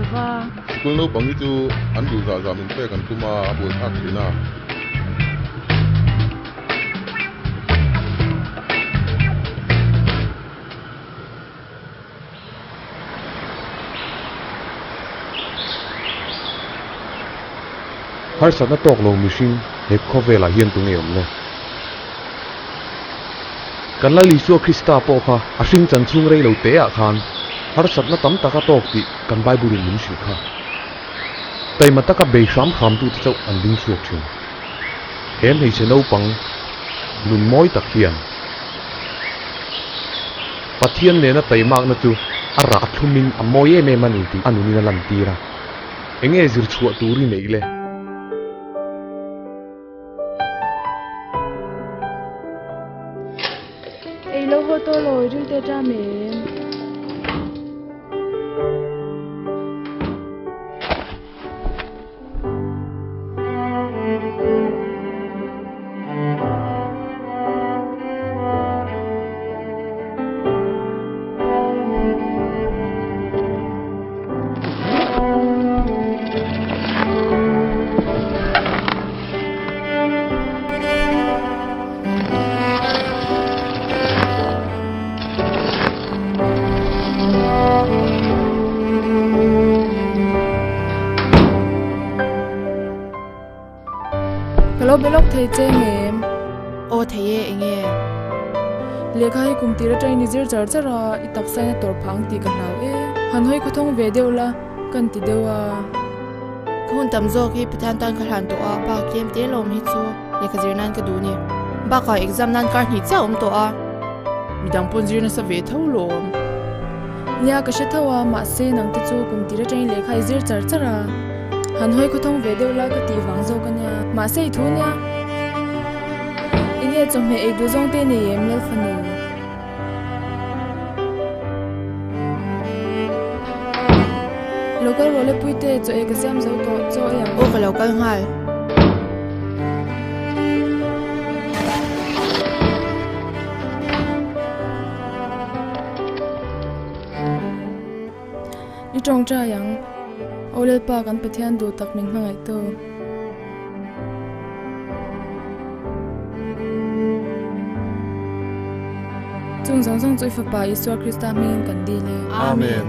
lova. Sikul naupang hi chu an duh zah zah min pek an tum a, a buaithlak thin a. Harsatna tawk lo mihring he khawvelah hian tunge awm le? Kan Lal Isua Krista pawh kha a hring chan chhung rei lo te ah khan harsatna tam tak a tawk tih kan Bible in min hrilh kha. Taima taka bei hram hram tute chauh an ding chhuak thin. He hmeichhe naupang nun mawi tak hian Pathian nena taimakna chu a rah thlumin a mawi em em a ni tih a nunin a lantir a. Enge zir chhuah tur i neih le? Ei lo haw tawh lo, i rilte ṭam em? Ka lo be lawk thei che ngem? Aw thei e, enge? Lehkha hi kum tir atangin i zir char char a, i taksa in a tawrh phah ang tih ka hlau e. Han hawi khawthawng ve deuh la, kan ti deuh a. Ka hun tam zawk hi Pathian tan ka hlan tawh a, bak tlem te lawm hi chu lehkha zir nan ka duh ni. Bakah exam nan kar hnih chiah a awm tawh a. Midang pawn zir nasa ve tho lawm. Nia ka hre tho a, mahse nang te chu kum tir atangin lehkha i zir char char a. Han hawi khawthawng ve deuh la ka tih vang zawk a nia. Mahse i thu nia. Enge chawhmeh ei duh zawng te nei em Lalfanu? Lo kal rawh le Puite, chaw ei ka siam zo tawh, chaw ei ang. Aw ka lo kal nghal. I tawngtai ang. Aw Lalpa kan Pathian duh tak min hmangaih tu. Chung zawng zawng chu i Fapa Isua Krista hmingin kan dil e. Amen.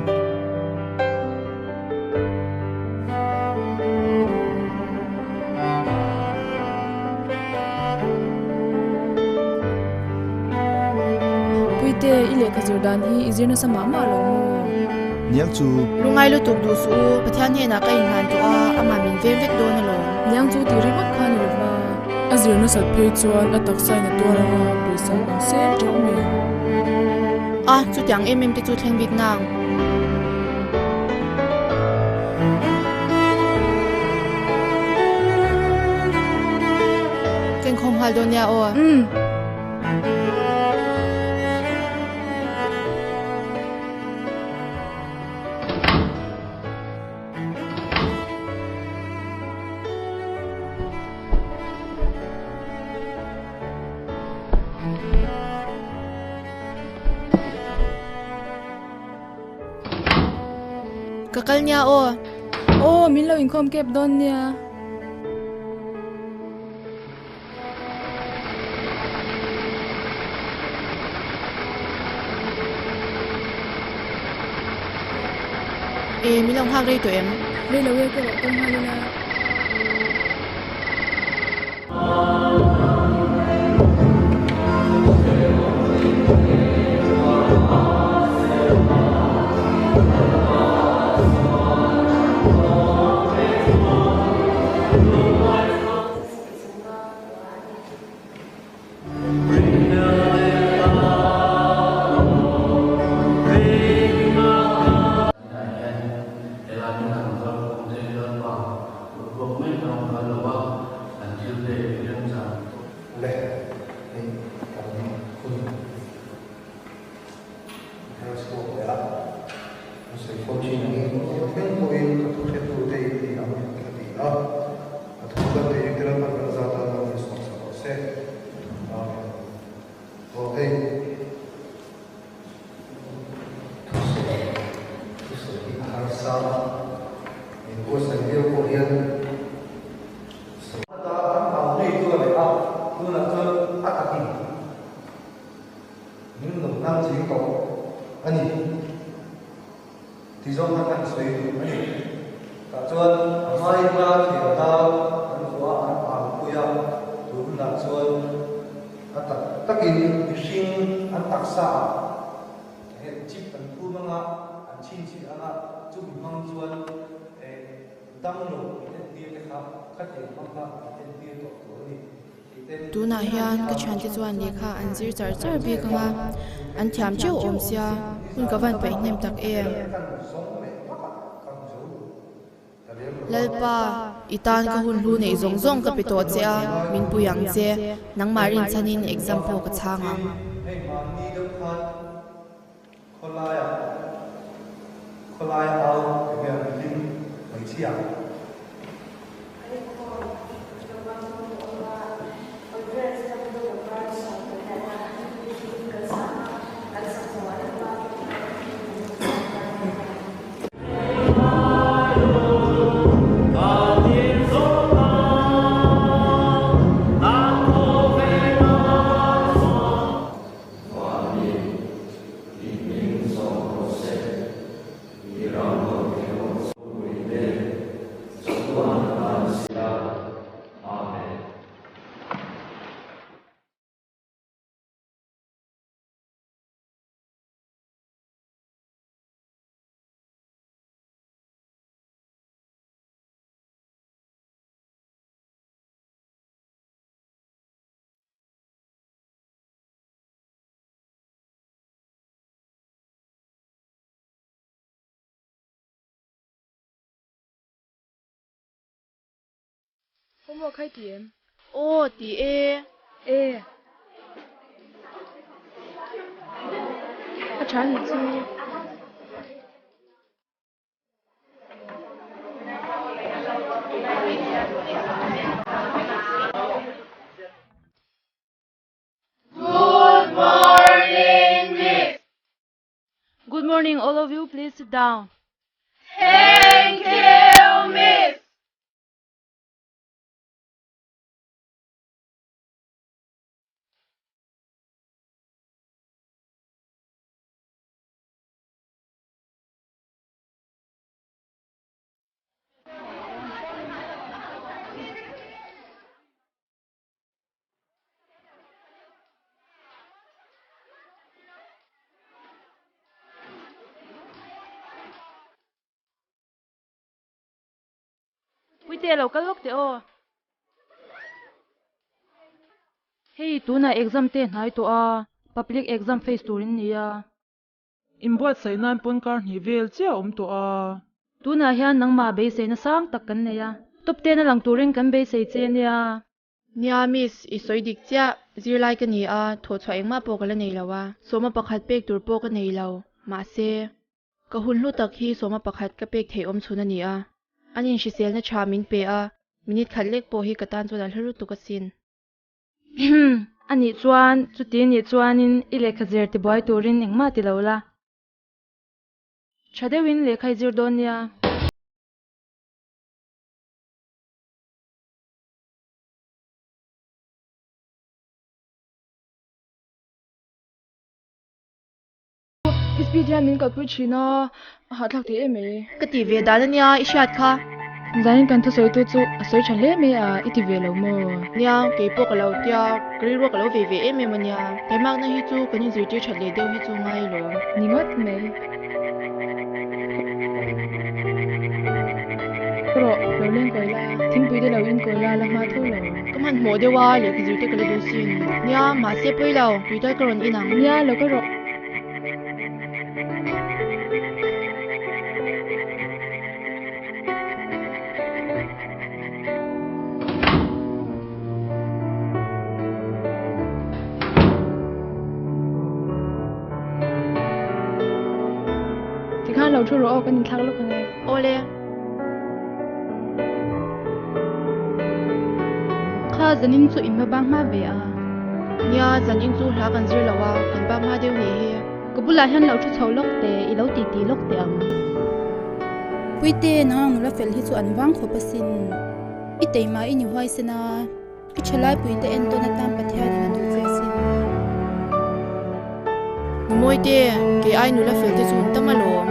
Puite, i lehkha zir dan hi i zir nasa mah mah lo maw? Niang chu. Lungai lutuk duh suh u, Pathian hnenah ka inhlan tawh a, amah min veng vek dawn alawm. Niang chu tih ringawt kha ni lova. A zir nasat phei chuan a taksa in a tuar anga pawisa kan seng teuh mai ang. A, chutiang em em te chu thleng bik nang. Ka inkhawm nghal dawn nia aw. Umm. Ka kal nia aw. Aw, min lo inkhawm kep dawn nia. E, min lo nghak rei tawh em? Rei lo e, ka rawh kal nghal ila. Min lo hnam ching tawh a ni ti zawng khan an sawi duh a ni. Tah chuan a hmai hma thiam dau an vuah a, an alpui a, tun hunah chuan a tak takin mihring an taksa ah heng chip an phum anga an chhinchhiah anga chumi hmang chuan damlo in entir te kha khatiang hmang kha an entir tawh tur a ni. Tunah hian ka thiante chuan lehkha an zir char char bik ang a, an thiam teuh awm sia, hun ka van paih hnem tak em? Lalpa, i tan ka hun hlu neih zawng zawng ka pe tawh che a, min pui ang che, nangmah rinchhanin exam pawh ka chhang ang. I hming zawng rawh se, i ram rawn thleng awm pui te, chatuan atan si a. Amen. Homework khai ti em? Aw, ti e. E. A tha nih chu. Good morning, Miss. Good morning all of you, please sit down. Thank you, Miss. Puite lo kal lawk teh aw. Hei tunah exam te hnai tawh a, public exam face turin nia. Inbuatsaih nan pawn kar hnih vel chiah a awm tawh a. Tunah hian nangmah beiseina sang tak kan nei a, top ten a lang turin kan beisei che nia. Nia miss, i sawi dik chiah, zirlai ka ni a, thawhchhuah engmah pawh ka la nei lo a, sawma pakhat pek tur pawh ka nei lo, mahse, ka hun hlu tak hi sawma pakhat ka pek theih awm chhun a ni a, an inhriselna tha min pe a, minute khat lek pawh hi ka tan chuan a hlu lutuk asin. A nih chuan, chuti nih chuanin i lehkha zir tibuai turin engmah ti lo la. Tha deuhin lehkha i zir dawn nia. I speed hian min kalpui thin a, a hahthlak thei em mai. Ka ti ve dan ania i hriat kha. Zanin kan thusawitu chu a sawi tha hle mai a, i ti ve lo maw? Nia, kei pawh ka lo tia, ka rilruah ka lo vei ve em em ania. Taimakna hi chu kan inzirtir that leh deuh hi chu ngai lawm. Ni ngawt mai. Rawh, lo leng kawi la, thingpui te lo in kawi la, la hma tho lo. Ka hmanhmawh deuh a, lehkha zirte ka la duh sin. Nia, mahse pawi lo, tui tal ka rawn in ang. Nia, lo ka rawh. Tikhan lo thu rawh aw, kan inthlak lawk ang e. Awle. Kha zanin chu in va bang hma ve a. Nia, zanin chu hla kan zir lo a, kan bang hma deuh ni hi. Ka bulah hian lo thu chho lawk teh, i lo titi lawk teh ang. Puite, nang nula fel hi chu an vang khawp asin. I teimah i ni huaisen a. I thalai puite entawn atan Pathianin a duh che asin. Numawite, kei ai nula fel te chu an tam alawm.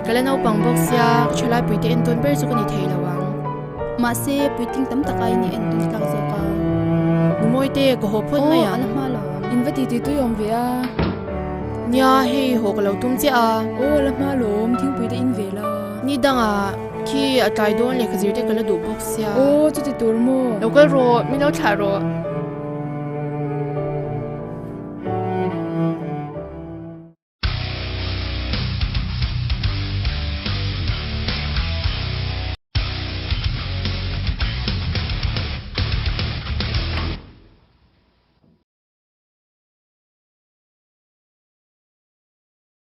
Ka la naupang bawk sia, ka thalai puite entawn ber chu ka ni thei lo ang. Mahse, puitling tam tak aiin i entawn tlak zawk a. Numawite, ka haw phawt mai Aw, ang. a la hma lo ang. In va titi tui awm ve a. Nia, hei haw ka lo tum chiah a. Aw, a la hma lawm, thingpui te in ve la. Ni dangah khi a tlai dawn lehkha zir te ka la duh bawk sia. Aw, chuti tur maw? Lo kal rawh, min lo thlah rawh.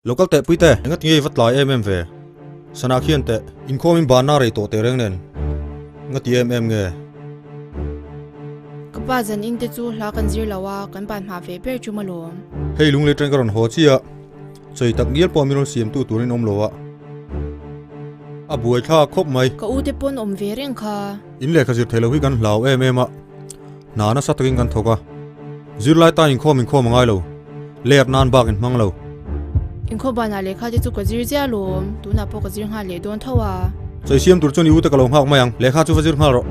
Local teh pui te, enga tinge i va tlai em em ve? Sana khian teh, inkhawm in banna rei tawh teh reng nen, enga ti em em nge? Ka pa zan in te chu hla kan zir lo a, kan ban hma ve ber chu malawm. Hei lunglei train ka rawn haw chiah, chawi tak ngial pawh min rawn siamtu turin awm lo a, a buai thlak khawp mai. Ka u te pawn awm ve reng kha. In lehkha zir theih loh hi kan hlau em em a, hna nasa takin kan thawk a, zirlai tan inkhawm inkhawm a ngai lo, ler nan bak in hmang lo. Inkhawm banah lehkha te chu ka zir ziah alawm, tunah pawh ka zir nghal leh dawn tho a. Sawi siam tur chuan i u te ka lo nghak mai ang, lehkha chu va zir nghal rawh.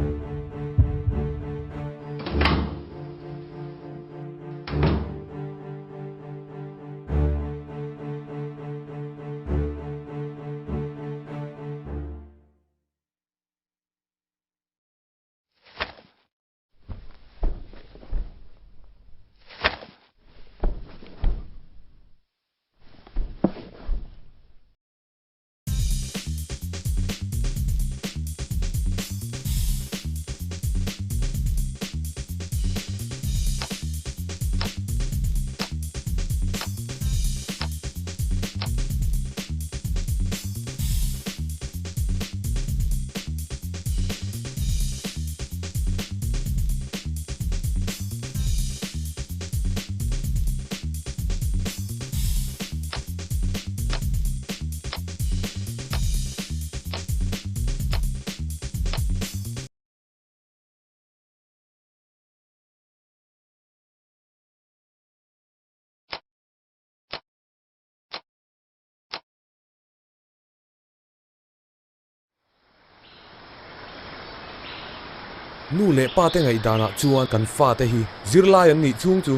Nu leh pa te ngaihdanah chuan kan fate hi zirlai an nih chhung chu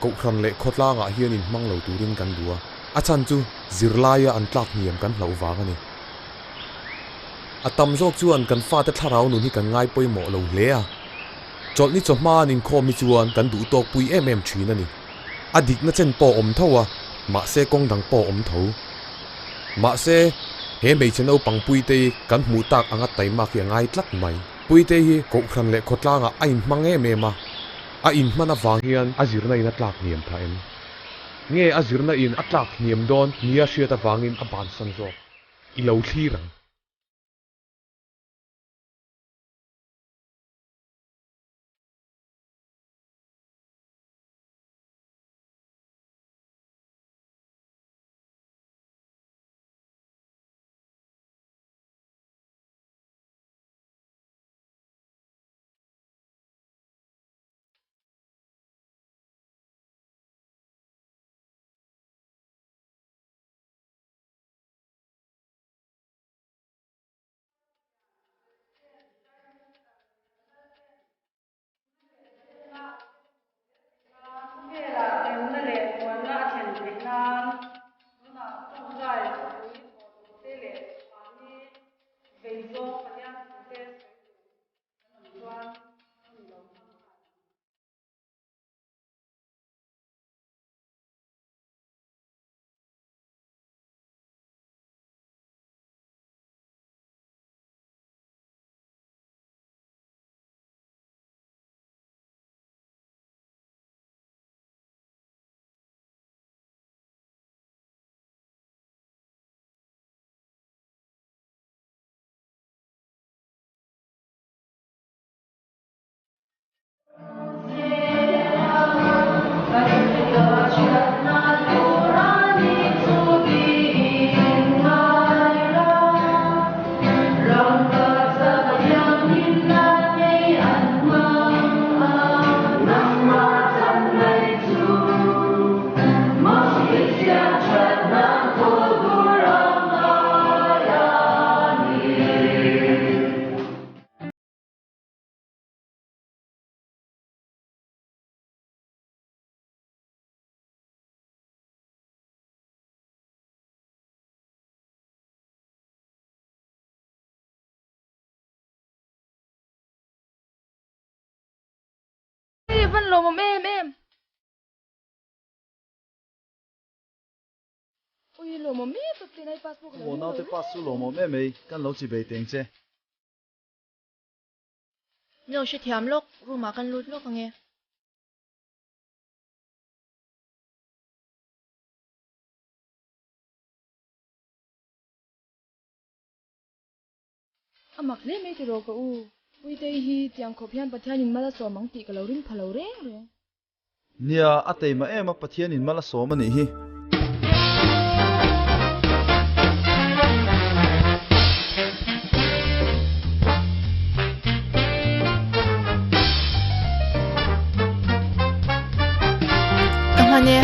Kohhran leh khawtlangah hian inhmang lo turin kan duh a, a chhan chu zirlaia an tlak hniam kan hlauh vang a ni. A tam zawk chuan kan fate thlarau nun hi kan ngai pawimawh lo hle a, chawlhni chawhma an inkhawm hi chuan kan duh tawk pui em em thin a ni. A dikna chen pawh awm tho a, mahse kawng dang pawh awm tho. Mahse, he hmeichhe naupang Puite hi kan hmuh tak anga taimak hi a ngai tlat mai. Puite hi Kohhran leh khawtlangah a inhmang em em a, a inhman avang hian a zirna in a tlak hniam tha em? Nge a zirna in a tlak hniam dawn nia hriat avangin a bansan zawk? I lo thlir ang. van lawmawm em em. Ui lawmawm em tawp teh nai pass pawh ka lo Aw naute pass chu lawmawm em ei, kan lo chi bei teng che. Min lo hrethiam lawk, room ah kan lut lawk ange. A mak hle mai tiraw ka u. Puitei hi tiang khawp hian Pathianin mal a sawm ang tih ka lo ring pha lo reng reng. Nia, a teima em a, Pathianin mal a sawm a nih hi. Ka hman e.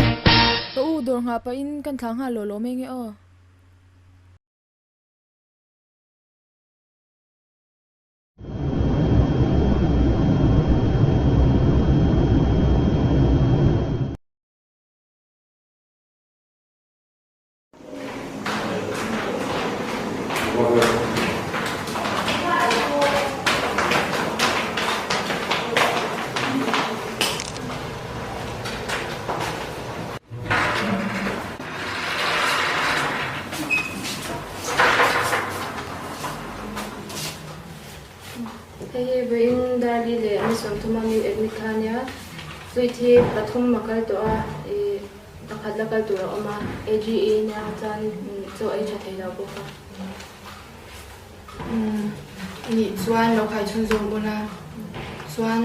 Ka u dawr nghah pahin kan thlah nghal lawh lawh mai nge aw. Hei hi vawiin Darli leh ni sawmthuma min admit kha ania. Fluid hi pathum a kal tawh a, ih pakhat la kal tur a awm a, AGE nia chuan chaw ei tha thei lo bawk a. Umm nih chuan lo khai chhunzawm ula chuan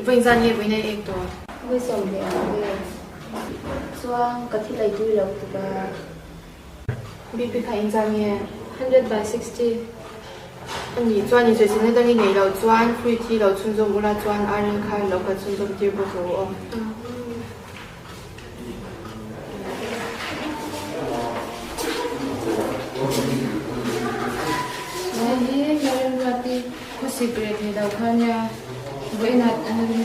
vawiin zan nge vawiin a ek tawh? Vawi 11 ang vel chuan ka thil ei tui lo tuk a. BP kha engzat nge? 100 by 60. Anih chuan insawiselna dang i neih loh chuan fruit hi lo chhunzawm ula chuan iron kha lo kal chhunzawm tir bawk rawh u aw. Hei hi Lalremruati khawsik reh thei lo kha nia. Vawiinah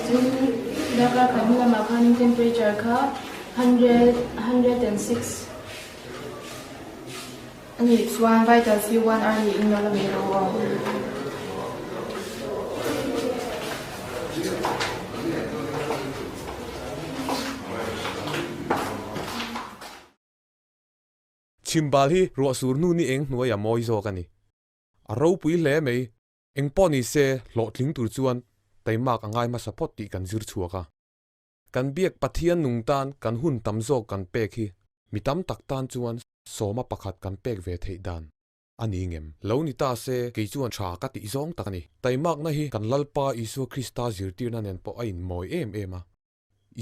chin darkar khat hnu lamah khanin temperature kha 106 A nih chuan vitals hi one hour niin lo la mai lo aw. Chhimbal hi ruah sur hnu ni eng hnuai a mawi zawk a ni. A ropui hle mai. Eng pawh ni se hlawhtling tur chuan taimak a ngai hmasa phawt tih kan zir chhuak a. Kan biak Pathian nung tan kan hun tam zawk kan pek hi mi tam tak tan chuan sawma pakhat kan pek ve theih dan a ni ngem. Lo ni ta se kei chuan tha ka tih zawng tak a ni. Taimakna hi kan Lalpa Isua Krista zirtirna nen pawh a inmawi em em a.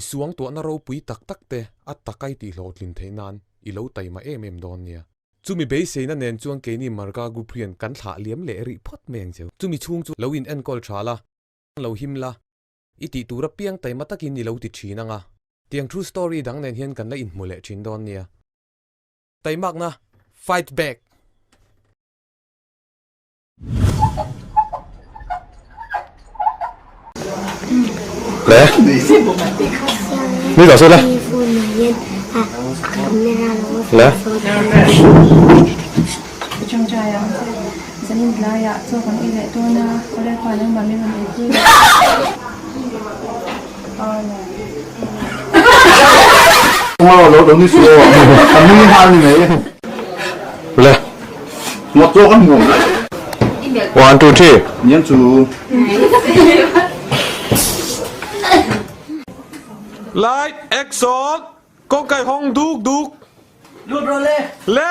I suangtuahna ropui tak tak te a takai tih hlawhtlin theih nan i lo taima em em dawn nia. Chumi beiseina nen chuan keini Marga Group hian kan thlah liam leh rih phawt mai ang cheu. Chumi chhung chu lo in enkawl tha la, lo him la, I tih tur apiang taima takin i lo ti thin ang a. Tiang true story dang nen hian kan la inhmu leh thin dawn nia. Taimakna, fight back! Le. Ni lo le. Le. Zanin tlaiah chaw kan ei leh dawn a, awle pa nangmah min rawn ei pui leh One two three. Light action kawngkai hawng duk duk. Lut rawh le. Le.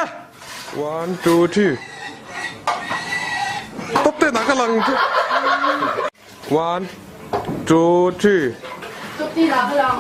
One two three. Top ten ah ka lang. One two three. Top ten ah ka lang.